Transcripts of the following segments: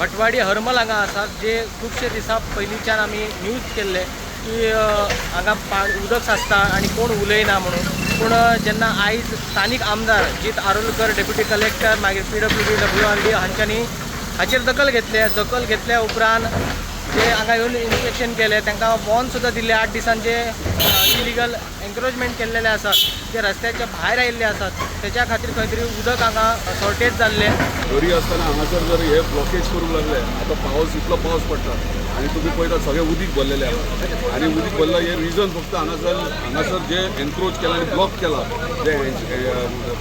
भटवाडी हरमल हांगा आसात, जे खुबशे दिसां पयलींच्यान आमी न्यूज केल्ले की हांगा उदक साचता आनी कोण उलयना म्हणून. पूण जेन्ना आयज स्थानीक आमदार जीत आरोलकर, डेप्युटी कलेक्टर, मागीर PWD, WRD हांच्यांनी हाचेर दखल घेतले. दखल घेतल्या उपरांत जे हांगा येवन इन्स्पेक्शन केलें, तांकां वॉर्न सुद्दां दिल्ले. 8 दिसांचे इलिगल एन्क्रोचमेंट केल्लेले आसात, जे रस्त्याच्या भायर आयिल्ले आसात, तेच्या खातीर खंय तरी उदक हांगा शॉर्टेज जाल्लें. तरी आसतना हांगासर जर हे ब्लॉकेज करूंक लागले, आतां पावस इतलो पावस पडटा आनी तुमी पळयता सगळें उदीक भरलेलें आहा आनी उदीक भरलां हें रिजन फक्त हांगासर जे एनक्रोच केला आनी ब्लॉक केला, जे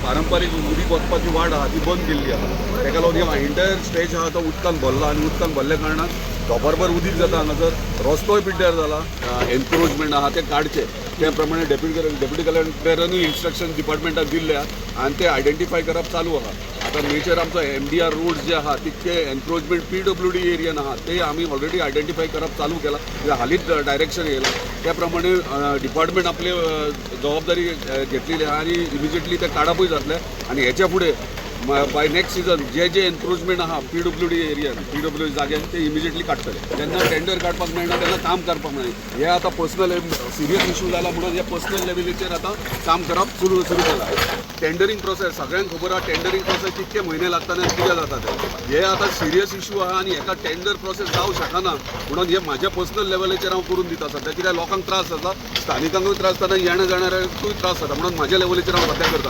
पारंपारीक उदीक वचपाची वाट आहा ती बंद केल्ली आहा. तेका लागून हे एंटायर स्ट्रेच आहा तो उदकान भरला आनी उदकान भरल्या कारणान धोंपरभर उदीक जाता. हांगासर रस्तोय पिड्ड्यार जाला. एनक्रोचमेंट आहा ते काडचे, ते प्रमाणे डेप्युटी कलेक्टरानूय इन्स्ट्रक्शन डिपार्टमेंटाक दिल्ले आहा आनी ते आयडेंटिफाय करप चालू आहा. आतां मेजर आमचो MDR roads जे आहा तितके एनक्रोचमेंट PWD एरियान आहा ते आमी ऑलरेडी आयडेंटिफाय करप चालू केला. हालींच डायरेक्शन येयला, त्या प्रमाणे डिपार्टमेंट आपली जबाबदारी घेतलेली आहा आनी इमिजिएटली ते काडपूय जातले. आनी हेच्या फुडें बाय नेक्स्ट सिजन जे जे एनक्रोचमेंट आहा PWD एरियान, PWD जाग्यान, ते इमिजिएटली काडटले. जेन्ना टेंडर काडपाक मेळना तेन्ना काम करपाक मेळना. हे आतां पर्सनल सिरियस इशू जाला म्हणून हे पर्सनल लेवलीचेर आतां काम करप सुरू सुरू केलां. टेंडरींग प्रोसेस सगळ्यांक खबर आहा, टेंडरींग प्रोसेस कितके म्हयने लागता आनी कितें जाता तें. हे आतां सिरियस इशू आहा आनी हेका टेंडर प्रोसेस जावंक शकना म्हणून हे म्हाज्या पर्सनल लेवलाचेर हांव करून दिता सद्या. कित्याक लोकांक त्रास जाता, स्थानिकांकूय त्रास जाता, येण्या जाणाऱ्यांकूय त्रास जाता, म्हणून म्हाज्या लेवलीचेर हांव सद्या करता.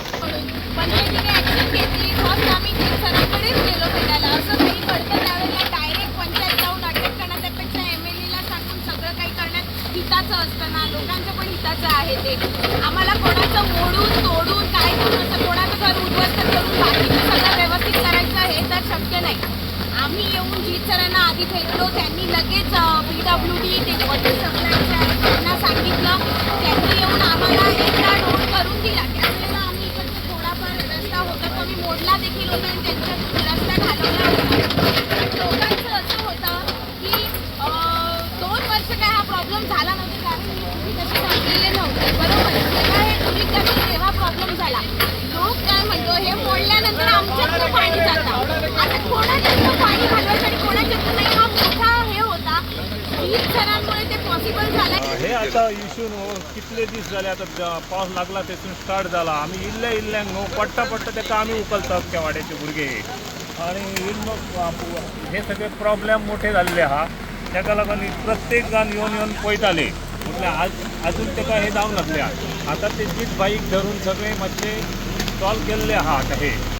पंचायतीने ॲक्शन घेतली. फर्स्ट आम्ही सरांकडेच गेलो भेटायला. असं काही घडतं त्यावेळेला डायरेक्ट पंचायत जाऊन अटक करण्यापेक्षा MLA ला सांगून सगळं काही करण्यात हिताचं असतं ना, लोकांच्या पण हिताचं आहे ते. आम्हाला कोणाचं मोडून तोडून काय करून असं कोणाचं घर उद्ध्वस्त करून बाकीचं सगळं व्यवस्थित करायचं हे तर शक्य नाही. आम्ही येऊन जीत सरांना आधी भेटलो. त्यांनी लगेच PWD ते वॉटर सप्लायचे आहेत त्यांना सांगितलं. त्यांनी येऊन आम्हाला एकदा रोड करून दिला. त्यावेळेला आम्ही इकडचा थोडाफार रस्ता होता तो आम्ही मोडला देखील होता आणि त्यांच्या रस्ता घालवला होता. पण लोकांचं असं होतं की 2 वर्ष काय हा प्रॉब्लेम झाला नव्हता, कारण हे तुम्ही तसे संपलेले नव्हते, बरोबर? जेव्हा हे दुरीत घातले तेव्हा प्रॉब्लेम झाला. लोक काय म्हणतो, हे मोडल्यानंतर आमच्यातनं पाणी जातं. आता कोणाच्यातनं पाणी घालवायचं आणि कोणाच्यातनं नाही, हा मोठा हे होता. जीत सरांमुळे ते पॉसिबल झालं. हे आतां इशू न्हू कितले दीस जाले, आतां पावस लागला तेतून स्टार्ट जाला. आमी इल्ले इल्ल्यांक न्हू पडटा पडटा तेका आमी उखलतात केवाड्याचे भुरगे. आनी हे सगळे प्रॉब्लेम मोठे जाल्ले आहा. तेका लागून प्रत्येक जाण येवन येवन पळयताले, म्हटल्यार आज अजून तेका हे जावंक नासले. आतां ते जीत भाईक धरून सगळें मातशें सॉल्व केल्लें आहा आतां हे.